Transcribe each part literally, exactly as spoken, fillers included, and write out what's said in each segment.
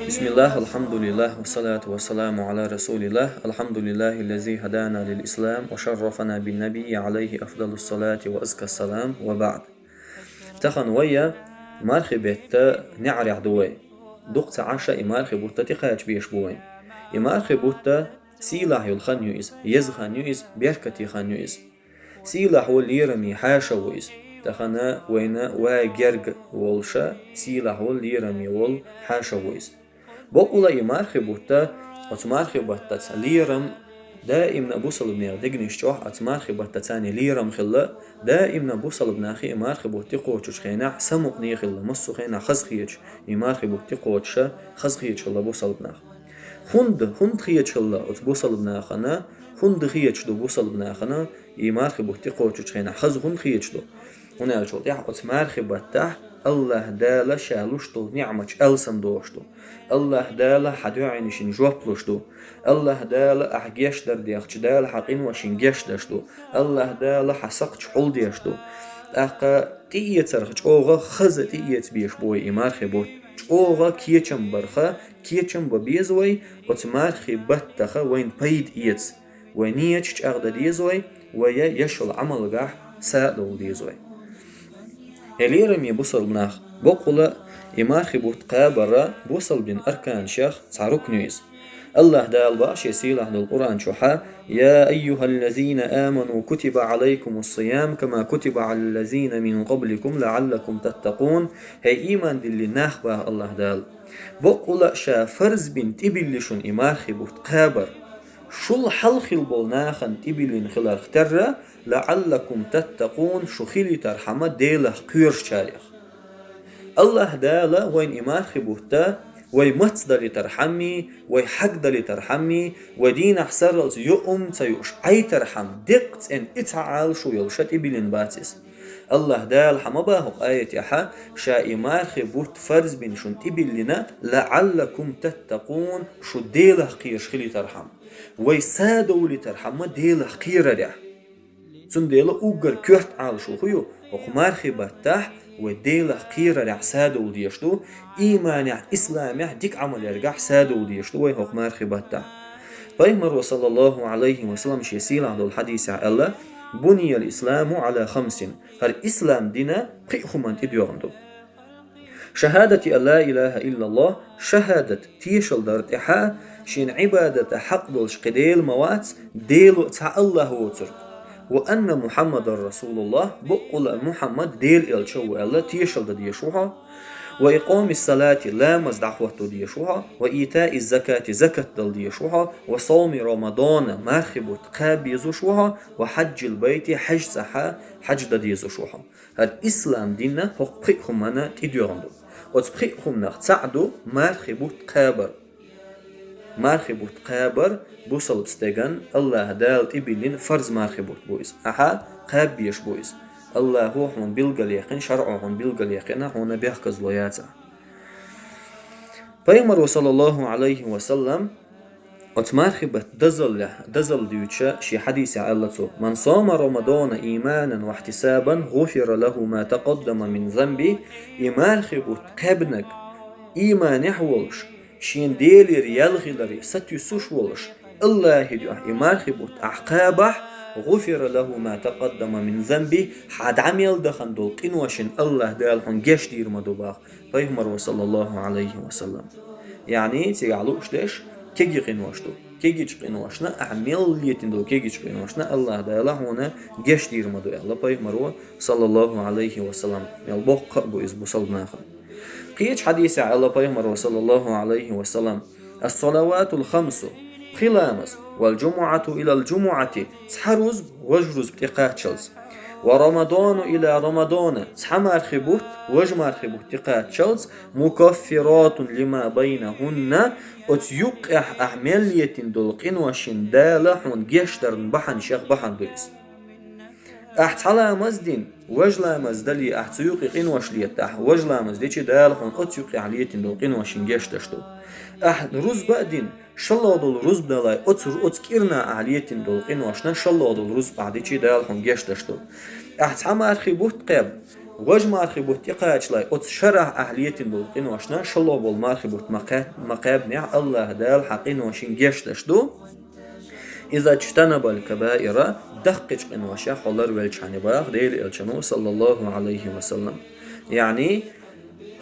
بسم الله، الحمد لله، والصلاة والسلام على رسول الله. الحمد لله الذي هدانا للإسلام وشرفنا بالنبي عليه أفضل الصلاة وأزكى السلام، وبعد. Тахан вай мархий бетта неӀарехь ду вай. Дукха ца Ӏаш и мархий бутт тӀекхача безаш бу вай. И мархий бутт сийлахь йолу хан ю иза, еза хан ю иза, беркате хан ю иза. Сийлахь волу лераме хьаша ву иза. Тахан вайна ва герга волуш, сийлахь волу лераме волу хьаша ву иза. Бакъволу и мархий бутт, оцу мархий баттаца лерам даимна а бусалбанех дегнаш чохь оцу мархий баттаца царна лерам хилла, даимна а бусалбанахе и мархий бутт тӀекхочучу хенахь самукъане хилла, массо а хенахь хазахеташ, и мархий бутт тӀекхочуш хазахеташ хилла бусалбанах. ХӀунда, хӀунда хеташ хилла оцу бусалбанахана, хӀунда хеташ ду бусалбанахана и мархий бутт тӀекхочучу хенахь хаза хӀунда хеташ ду? ХӀунда аьлча тӀехь оцу мархий баттахь АллахӀ Дала Ша луш долу неӀматаш алсам дохуш ду. АллахӀ Дала хьан дуьхьанашна жоп луш ду. АллахӀ Дала ахь гечдар дехча, Дала хьан къиношна гечдеш ду. АллахӀ Дала хьан сакхташ хьулдеш ду. ТӀаккха тӀеэцарх чӀогӀа хаза тӀеэца безаш бу вай и мархий бутт. ЧӀогӀа кечам барх, кечам бан беза вай, оцу мархий баттах вайна пайда эца. Вай нийяташ чӀагӀдан деза вай, вай еш йолу Ӏамалгахь са а довла деза вай. Хьалераме бусалбанах, бакъволу и мархий бутт кхабар бусалба дин арканашех цхьа рукн ю иза. АллахӀ Дала боху Шен сийлахь долу Къуръан чохь: «يا أيها الذين آمنوا كتب عليكم الصيام كما كتب على الذين من قبلكم لعلكم تتقون». ХӀей, ийман диллина нах, боху АллахӀ Дала, бакъволу Ша фарз бина тӀебилли шуна и мархий бутт кхабар, шул хьалха болу нахана тӀебиллина хиларх терра, «لعلكم تتقون», шу хилийтархьама Делах кхоьручарех. АллахӀ Дала вайна и мархий бутт, вай мацдалийтархьаммий, вай хьагдалийтархьаммий, вай дийнахь сарралц юум ца юуш Ӏайтархьама, деккъа цӀена и цхьа Ӏалашо йолуш тӀебиллина бац иза. АллахӀ Дала хьан ма боху хӀокху аятехь, Ша и мархий бутт фарз бина шуна тӀебиллина, «لعلكم تتقون», шу Делах кхоьруш хилийтархьама, вай са довлийтархьама Делах кхерарехь. Цундела уггар коьрта Ӏалашо хӀун ю? ХӀокху мархий баттахь вай Делах кхерарехь са довла дезаш ду, ийманехь, исламехь, дика Ӏамал ярехь са довла дезаш ду вай хӀокху мархий баттахь. Пайхамаро, саллаллахӀу Ӏалайхи ва саллам, шен сийлахь долу хьадисехь аьлла: «بني الإسلام على خمس». ХӀара ислам дин пхи хӀуманна тӀедоьгӀна ду. «شهادة أن لا إله إلا الله», шахӀадат, тешалла дар тӀехь, шена Ӏибадата хьакъ долуш кхин Дела ма вац, Дела а цхьа АллахӀ воцург. «وأن محمدا رسول الله», бакъволу Мухьаммад Делан элча ву аьлла, тешалла дан дезаш ву хьо. «وإقام الصلاة», ламаз дӀахӀотто дезаш ву хьо. «وإيتاء الزكاة», закат дала дезаш ву хьо. «وصوم رمضان», мархий бутт кхаба безаш ву хьо. «وحج البيت», хьаьж цӀахь хьаж дан дезаш ву хьо. ХӀара ислам дин хӀокху пхи хӀуманна тӀедоьгӀна ду. Оцу пхи хӀуманах цхьаъ ду мархий бутт кхабар. Мархий бутт кхабар бусалба стеган АллахӀ Дала тӀебиллина фарз мархий бутт бу иза. Ахьа кхаба безаш бу иза. АллахӀо хьуна билгалъяьккхина, шарӀо хьуна билгалъяьккхина, хьуна бехказло яцахь. Пайхамаро, саллаллахӀу Ӏалайхи ва саллам, оцу мархий баттан дозаллехь, дозалла дуьйцуш шен хьадисехь аьлла цо: «من صام رمضان إيمانا واحتسابا غفر له ما تقدم من ذنبه». И мархий бутт кхаьбнарг, ийманехь волуш, шен Делера ял хиларе сатуьйсуш волуш, АллахӀан дуьхьа и мархий бутт ахь кхабахь, «غفر له ما تقدم من ذنبه», хьан дӀа мел дахана долу къиношна АллахӀ Дала хьуна гечдийр ма ду боху Пайхамаро, саллаллахӀу Ӏалайхи ва саллам. Яъни, цигахь лууш дерш кегий къинош ду. Кегийчу къиношна, ахь мел летийна долу кегийчу къиношна АллахӀ Дала хьуна гечдийр ма ду аьлла Пайхамаро, саллаллахӀу Ӏалайхи ва саллам. Мел боккха а бу иза бусалба нахана. Кхечу хьадисехь аьлла Пайхамаро, саллаллахӀу Ӏалайхи ва саллам: «الصلوات الخمس», пхи ламаз, «والجمعة إلى الجمعة», цхьа рузба важа рузба тӀекхаччалц, «ورمضان إلى رمضان», цхьа мархий бутт важа мархий бутт тӀекхаччалц, «مكفرات لما بينهن», оцу юккъехь ахь мел летийна долу къиношна Дала хьуна гечдаран бахьанашех бахьана ду иза. Ахь цхьа ламаз дина, важа ламаз дале, ахь цу юкъе къинош летахь, важа ламаз дичи Дала хьуна оцу юкъехь летина долу къиношна геч деш ду. Ахь рузба а дина, шолгӀа долу рузба далай, оцу, оцу кӀирнахь ахь летина долу къиношна шолгӀа долу рузба ахь дичи Дала хьуна геч деш ду. Ахь цхьа мархи бутт кхаьбна, важа мархи бутт тӀекхачалай, оцу шарахь ахь летина долу къиношна шолгӀа болу мархи бутт ма кхаьб-, ма кхаьбнехь, АллахӀ Дала хьан къиношна геч деш ду. Иза иджтанабал кабаира, даккхийчу къиношех хьо ларвелчхьана баха Делан Элчано, саллаллаху Ӏалайхи ва саллам. Яъни,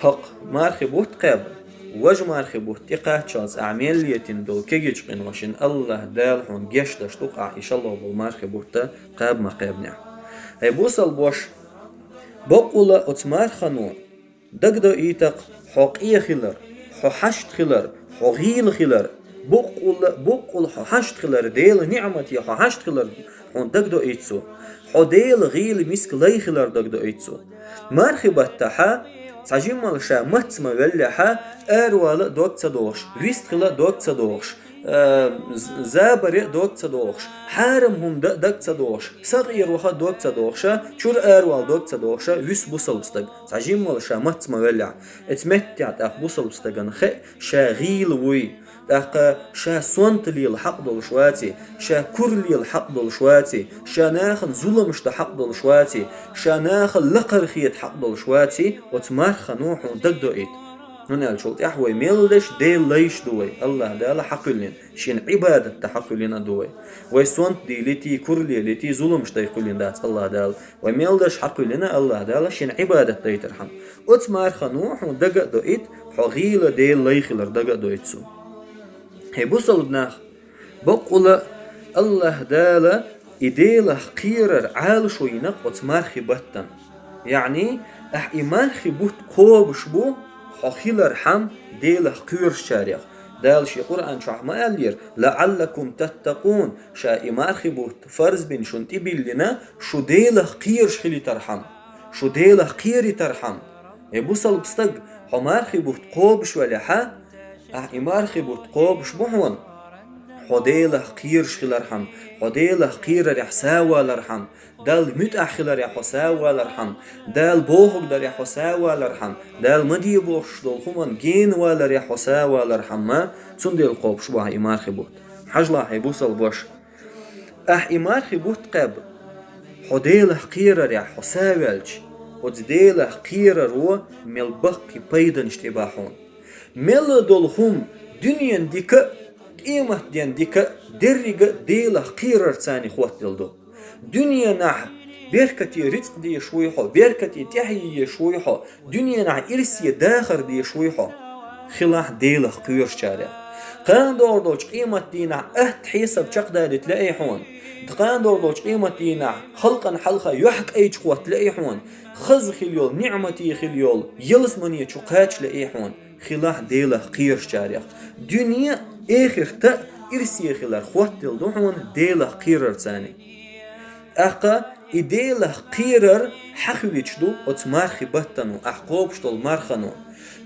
хӀокху мархи бутт кхаьбна, важа мархи бутт тӀекхаччалц ахь мел летина долу кегийчу къиношна АллахӀ Дала хьуна геч деш ду-кх ахь и шолгӀа болу мархи бутт кхаьбна ма кхаьбнехь. Хьай бусалба ваша, баккъала оцу мархано дагадоуьйту-кх хьо къен хилар, хьо хьашт хилар, хьо гӀийла хилар, баккъала, баккъала хьо хьашт хилар, Делан ниӀмате хьо хьашт хилар хьуна дагадоуьйту цо. Хьо Делан гӀийла миска лай хилар дагадоуьйту цо. Мархи баттахь цхьа жимма ша мацца ма веллехь, аравала а дог ца дохуш, вистхила а дог ца дохуш, э, з-, забаре а дог ца дохуш, хьарам хӀума дан а дог ца дохуш, сагӀийр ваха а дог ца дохуша, чуьра аравала дог ца дохуша, вуьсу бусалба стаг, цхьа жимма ша мацца ма веллехь. Оцу меттехь тӀаккха бусалба стагана хаьа, ша гӀийла вуй, тӀаккха ша сонта лела хьакъ долуш ваций, ша кура лела хьакъ долуш ваций, ша нахана зуламаш дан хьакъ долуш ваций, ша нахана лакхара хета хьакъ долуш ваций, оцу мархано хьуна дагадоуьйту. ХӀунда аьлча тӀехь вай мел деш Делан лайш ду вай, АллахӀ Дала хьакхоьллина, шена Ӏибадат дан хьакхоьллина а ду вай. Вай сонта дийлитий, кура лелитий, зуламаш дай кхоьллина дац АллахӀ Дала. Вай мел деш хьакхоьллина АллахӀ Дала шена Ӏибадат дайтархьама. Оцу мархано хьуна дага а доуьйту, хьо гӀийла Делан лай хилар дага а доуьйту цо. Хьай бусалба нах, баккъала АллахӀ Дала и Делах кхерар Ӏалашо йина-кх оцу мархи баттана. Яъни, ахь и мархи бутт кхобуш бу, хьо хилархьама Делах кхоьручарех. Дала шен Къуръан чохь ма аьллера: «ЛаӀаллакум таттакъун», ша и мархи бутт фарз бина шуна тӀебиллина, шу Делах кхераш хилийтархьама, шу Делах кхеритархьама. Хьай бусалба стаг, хьо мархи бутт кхобуш велахь, ахь и мархи бутт кхобуш бу хьуна, хьо Делах кхераш хилархьама, хьо Делах кхерарехь сов валархьама, Далла муьтӀахь хиларехь хьо сов валархьама, Дала бохург дарехь хьо сов валархьама, Дала ма де бохуш долу хӀуманна гена валарехь хьо сов валархьама, цундела кхобуш бу ахь и мархи бутт. Хьажал, хьай бусалба ваша, ахь и мархи бутт кхаьбна, хьо Делах кхерарехь хьо сов ваьлча, оцу Делах кхераро мел баккхий пайданаш тӀебан хьуна. Мел долу хӀума, дуьненан дика а, къематден дика а, деррига а Делах кхерарца хӀоттаделла ду. Дуьненахь беркате рицкъ дезаш вуй хьо, беркате тӀаьхье езаш вуй хьо, дуьненахь ирсе дахар дезаш вуй хьо. Хилахь Делах кхоьручарех. Кхана догӀур долчу къематдийнахь атта хьесап чекхдалийта лаьий хьуна. Кхана догӀур долчу къематдийнахь халкъана хьалха юьхькӀайчу хӀотта лаьий хьуна. Хаза хила йолу, ниӀмате хила йолу ялсамане чу кхача лаьий хьуна. Хилахь Делах кхерачарех. Дуьне а, эхарт а ирсе хилар хӀоттаделла ду хьуна Делах кхерарца. ТӀаккха и Делах кхерар хьан хуьлуьйтуш ду оцу мархи баттано, ахь кхобуш долу мархано?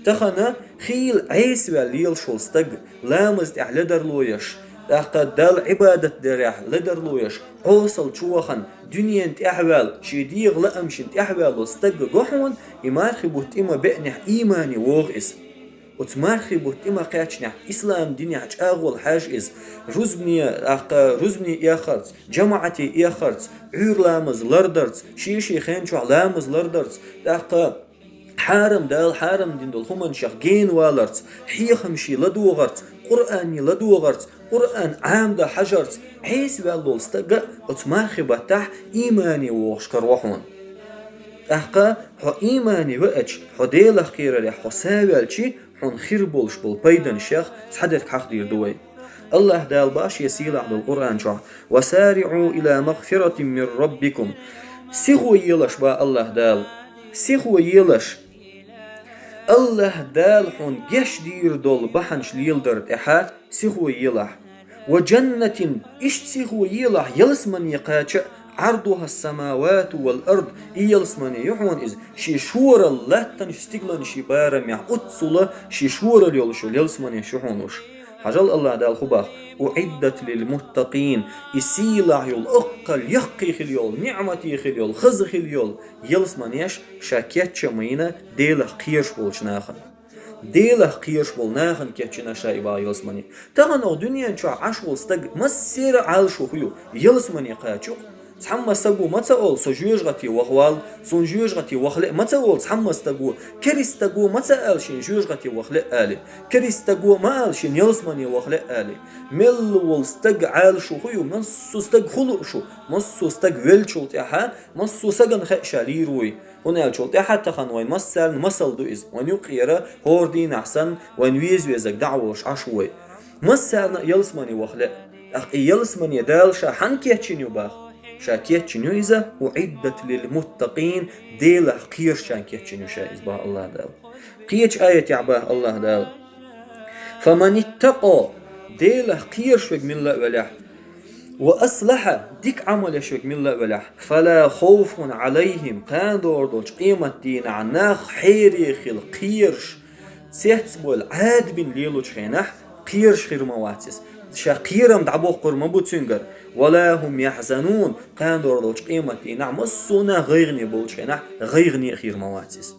Тахана хийла Ӏесаваьлла лелаш волу стаг, ламаза тӀехь ледарло еш, тӀаккха Далла Ӏибадат дарехь ледарло еш, Ӏесалла чу вахана, дуьненна тӀаьхьаваьлла, шен дегӀан лаамашна тӀаьхьаваьлла волу стагга го хьуна, и мархи бутт тӀе ма беанехь иймане вогӀу иза. Оцу мархи бутт тӀе ма кхаьчнехь, ислам динехь чӀагӀо хьажа иза, рузбане, тӀаккха рузбане эхарца, жамаӀате эхарца, Ӏуьйра ламаз лардарца, шен-шен хен чохь ламаз лардарца, тӀаккха хьарам, Дала хьарам дина долу хӀуманашех гена валарца, хьехамаш ладогӀарца, Къуръан ладогӀарца, Къуръан Ӏамадан хьажарца, Ӏесаваьлла волу стаг а оцу мархи баттахь иймане вогӀуш караво хьуна. ТӀаккха хьо иймане веача, хьо Делах кхерарехь хьо сов ваьлча, хьуна хир болуш болу пайданашех цхьадерг хьахдийр ду вай. АллахӀ Дала боху Шен сийлахь долу Къуръан чохь: «Ва сариӀу ила магфиратин мир раббикум». Сихо елаш, боху АллахӀ Дала. Сихо елаш. АллахӀ Дала хьуна гечдийр долу бахьанаш леладар тӀехь сихо елахь. «Ва жаннатин», иштта сихо елахь ялсамане кхача а, «Ӏардуха ас-самавату вал ард», и ялсамане ю хьуна иза, шен шоралла латтанаш, стигланаш шен барамехь, оццула шен шоралла йолуш йолу ялсамане шу хьуна уьш. Хьажал, АллахӀ Дала хӀу бах: «أعدت للمتقين». И сийлахь йолу, аккхал яккхий хила йолу, ниӀматий хила йолу, хаза хила йолу ялсаманеш ша кечъян ма йина Делах кхераш болчу нахана. Делах кхераш болу нахана кечйина ша и бах ялсамани. Тахана оха дуьнен чохь Ӏаш волу стаг массеран а Ӏалашо хӀу ю, ялсамане кхача юкъа. Цхьамма стаго ма ца олу: «Со жоьжахати ваха валла, суна жоьжахати ваха лаьа», ма ца олу цхьамма стаго. Керист стаго ма ца аьлла шена жоьжахати ваха лаьа али. Керист стаго ма аьлла шена ялсамане ваха лаьа али. Мелла волу стаг Ӏалашо хӀу ю, массо а стаг хӀу лууш ву, массо а стаг веллачул тӀаьхьа, массо а стагана хаьа ша лийр вуй. ХӀунда аьлча тӀаьхьа тахана вайн массарна масал ду иза. Вайн юккъера хӀора дийнахь санна, вайн веза-везарг дӀа а волуш Ӏаш ву вай. Массарна а ялсамане ваха лаьа. ТӀаккха и ялсамане Дала ша хьанна кечйина ю бах? Ша кечйина ю иза: «أعدت للمتقين», Делах кхерачарна кечйина ю ша иза бах АллахӀ Дала. Кхечу аятехь бах АллахӀ Дала: «فمن اتقى», Делах кхераш верг милла а велахь, «وأصلح», дика Ӏамал еш верг милла а велахь, «فلا خوف عليهم», кхана догӀур долчу къематдийнахь нах хьере хила кхераш, цецбевлла Ӏадбина лелочу хенахь кхераш хир ма вац иза. Ша кхерам дӀабоккхур ма бу цуьнгара. «ولا هم يحزنون», кхана догӀур долчу къематдийнахь массо а нах гӀайгӀане болчу хенахь гӀайгӀане а хир ма вац иза.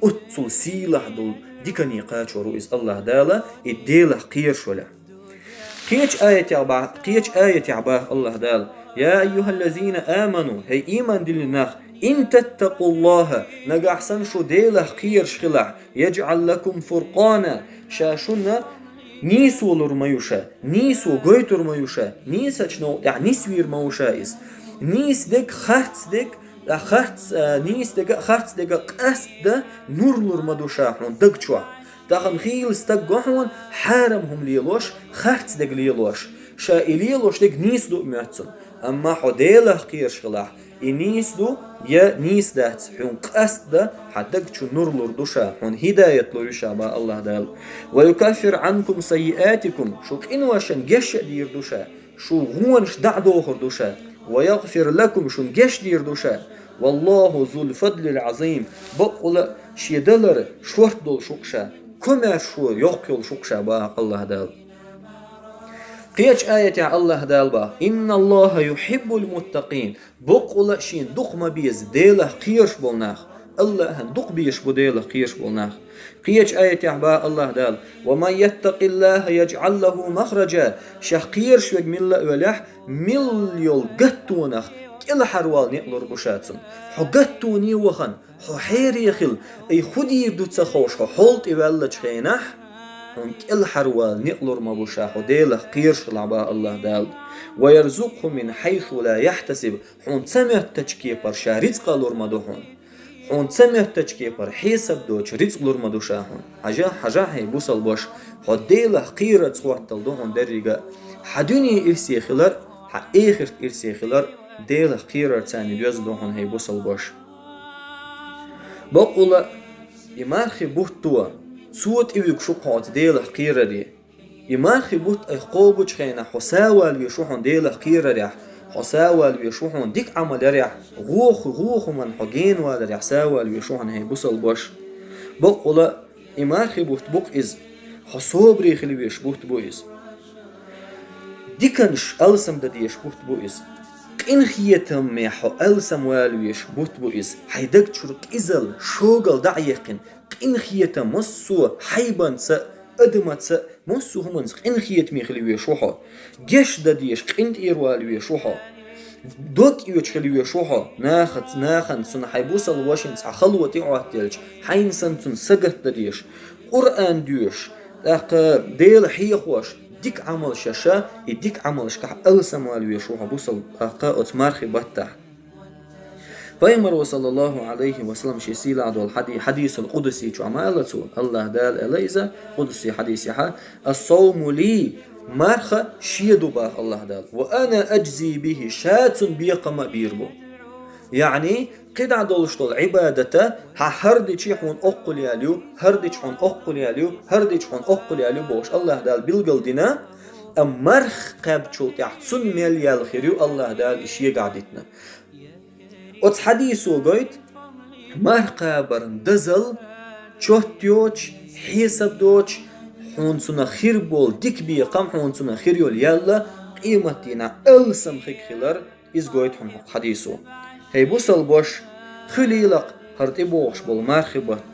Оццул сийлахь долу дикане кхачор ву иза АллахӀ Дала, и Делах кхераш велахь. Кхечу аятехь бах, кхечу аятехь бах АллахӀ Дала: «يا أيها الذين آمنوا», хӀей, ийман диллина нах, «إن تتقوا الله», нагахь санна шу Делах кхераш хилахь, «يجعل لكم فرقانا», ша шуна нийсо лур ма ю ша, нийсо гойтур ма ю ша, нийсачу новкъа тӀехь нисвийр ма ву ша иза. Нийса дерг, харц дерг, а, харц, а, нийса дерг а, харц дерг а къаста нур лур ма ду ша хьуна даг чохь. Тахана хийла стаг го хьуна хьарам хӀума лелош, харц дерг лелош. Ша и лелош дерг нийса ду а моьтту цунна. Амма хьо Делах кхераш хилахь, и нийса ду я нийса дац, хьуна къаста хьан даг чу нур лур ду ша, хьуна хӀидаят лур ю ша бах АллахӀ Дала. «ويكفر عنكم سيئاتكم», шу къиношна геч а дийр ду ша, шу гӀонаш дӀа а дохур ду ша. «ويغفر لكم», шуна геч дийр ду ша. «والله ذو الفضل العظيم», баккъала а шен далар шорта долуш ву-кх ша, комаьршо йоккха йолуш ву-кх ша бах АллахӀ Дала. Кхечу аятехь АллахӀ Дала бах: «إن الله يحب المتقين». Баккъала а шена дукха ма беза Делах кхераш болу нах. АллахӀана дукха безаш бу Делах кхераш болу нах. Кхечу аятехь бах АллахӀ Дала: «ومن يتق الله يجعل له مخرجا». Шех кхераш верг милла а велахь, милла йолу гаттонах кӀелхьарвала некъ лур бу ша цунна. Хьо гаттоне вахана, хьо хьере хила, ай хӀун дийр ду ца ховш, хьо хьол тӀе ваьллачу хенахь, хьуна кӀелхьарвала некъ лур ма бу ша, хьо Делах кхераш хилахь бах АллахӀ Дала. «ويرزقه من حيث لا يحتسب», хьуна ца моьттачу кепара ша рицкъа лур ма ду хьуна. Хьуна ца моьттачу кепара хьесап доцуш рицкъа лур ма ду ша хьуна. Хьажа, хьажа, хӀей бусалбаш, хьо Делах кхерарца хӀоттал ду хьуна деррига а. Хьан дуьне ирсе хилар, хьан эхарт ирсе хилар Делах кхерарца доьзна ду хьуна, хӀей бусалбаш. Баккъала а и мархи бутто, цо тӀевуьгуш ву-кх хьо оцу Делах кхераре. И мархи бутт айхьа кхобучу хенахь хьо савала веш ву хьуна Делах кхерарехь, хьо савала веш ву хьуна дика Ӏамал ярехь, воху, воху хӀуманна хьо генаваларехь савала веш ву хьуна, хӀей бусалбаш. Баккъала а и мархи бутт бу-кх иза, хьо собаре хила веш бутт бу иза. Диканаш алсам дан дезаш бутт бу иза. Къинхетаме хьо алсам вала веш бутт бу иза. Хьайн даг чуьра къизалла, шогал дӀа а яьккхина, къинхетам массо а хьайбанца а, адамаца а, массо а хӀуманца къинхетаме хила веш ву хьо. Геч дан дезаш къинтӀера вала веш ву хьо. Дог оьцуш хила веш ву хьо. Нахац-, нахана цунна хьайн бусалба вашина цхьа хало тӀеӀоттаелча, хьайна санна цунна сагатдан дезаш, Къуръан доьшуш, тӀаккха Дела хьехош, дика Ӏамалш еш, и дика Ӏамалшкахь алсам вала веш ву хьо бусалба, тӀаккха оцу мархи баттахь. Пайхамаро, саллаллаху Ӏалайхи ва саллам, шен сийлахь долу хьади-, хьадисул къудси чохь ма аьлла цо, АллахӀ Дала аьлла иза, къудси хьадисехьа: «الصوم لي», марха шен ду бах АллахӀ Дала, «وأنا أجزي به», ша цунна бекхам а бийр бу. Яъни, кхидӀа долуш долу Ӏибадата хьан хӀара дичи хьуна оккхул ял ю, хӀара дичи хьуна оккхул ял ю, хӀара дичи хьуна оккхул ял ю бохуш АллахӀ Дала билгал дина, амма марх кхаьбчул тӀаьхьа цунна мел ял хир ю АллахӀ Дала и шегахь дитина. Оцу хьадисо гойту, марх кхабарна дозалла, чот йоцуш, хьесап доцуш, хьуна цунах хир болу дика бекхам, хьуна цунах хир йолу ял къематдийнахь алсам хиг хилар, иза гойту хьуна хӀокху хьадисо. ХӀей бусалбаш, хуьлийла-кх хӀара тӀебогӀуш болу мархи бутт.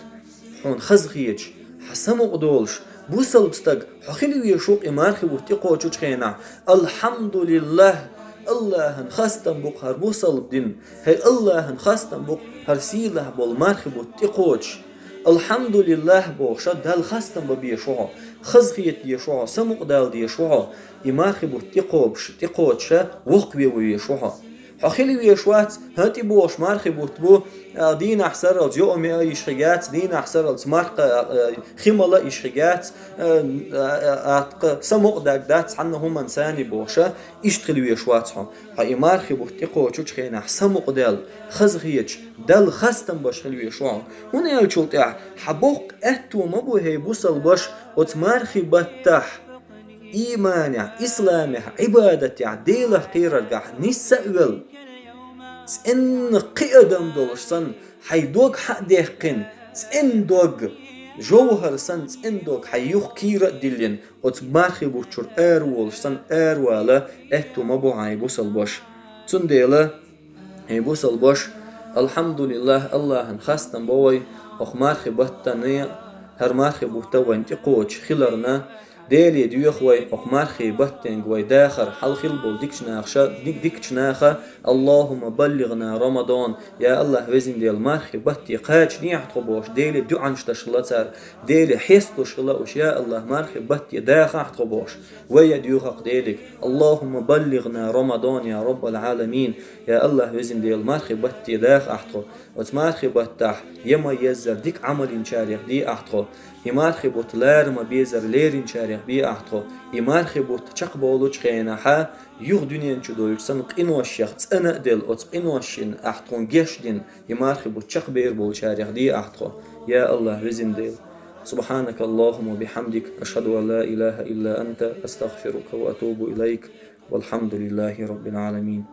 Хьуна хазахеташ, хьан самукъа долуш, бусалба стаг, хьо хила везаш ву-кх и мархи бутт тӀекхочучу хенахь. АлхьамдулиллахӀ, АллахӀан хастам бу-кх хӀара бусалба дин. ХӀей, АллахӀан хастам бу-кх хӀара сийлахь болу мархи бутт тӀекхочуш. АлхьамдулиллахӀ бохуша, Далла хастам бан безаш ву хьо, хазахета дезаш ву хьо, самукъадала дезаш ву хьо, и мархи бутт тӀекхобуш, тӀекхочуша, воккхаве ван везаш ву хьо. Хьо хила везаш вац, хӀан тӀебогӀуш мархи бутт бу, а, дийнахь сарралц йоӀ-меӀ йиш хир яц, дийнахь сарралц марха, а, хи мала йиш хир яц, а, а, а, тӀаккха самукъадарг дац цхьанна хӀуманна царна бохуша, иштта хила везаш вац хьо. Хьо и мархи бутт тӀекхочучу хенахь самукъадаьлла, хазахеташ, Далла хастам беш хила везаш ву хьо. ХӀунда аьлча тӀехь хьан боккха аьтто ма бу, хӀей бусалбаш, оцу мархи баттахь, ийманехь, исламехь, Ӏибадатехь, Делах кхераргахь нисса а велла, цӀенна кхин адам долуш санна, хьайн дог хьа а даьккхина, цӀена дог, жовхӀар санна цӀена дог хьайн юха кийра а диллина, оцу мархи бутт чуьра ара волуш санна, аравала аьтто ма бу хьан, хӀей бусалбаш. Цундела, хӀей бусалбаш, алхьамдулиллахӀ, АллахӀан хастам бо вай, хӀокху мархи баттана, хӀара мархи бутт вайна тӀекхочуш хиларна, Деле доьху вай, хӀокху мархи баттенга вай дахар хьалха хилла болу дикачу наха, дик-, дикачу наха, АллахӀумма баллигӀна Рамадан, я АллахӀ, везан Дела, мархи батте кхачадехьа тхо бохуш, Деле дуӀанаш деш хилла цара, Деле хьесталуш хилла уьш, я АллахӀ, мархи батте дахахьа тхо бохуш, вай а доьху-кх Деле, АллахӀумма баллигӀна Рамадан, я Раббал Ӏаламин, я АллахӀ, везан Дела, мархи батте дахахьа тхо, оцу мархи баттахь я ма-еззара дика Ӏамал йинчарех де ахьа тхо, и мархи бутт лара ма-беззара леринчарех бе ахьа тхо, и мархи бутт чекхболучу хенахьа, юха дуьнен чу долчу санна къиношех цӀена а делла, оцу къиношна ахьа тхуна гечдина, и мархи бутт чекхбер болчарех де ахьа тхо, я АллахӀ, везан Дела. سبحانك اللهم وبحمدك، أشهد أن لا إله إلا أنت، أستغفرك وأتوب إليك، والحمد لله رب العالمين.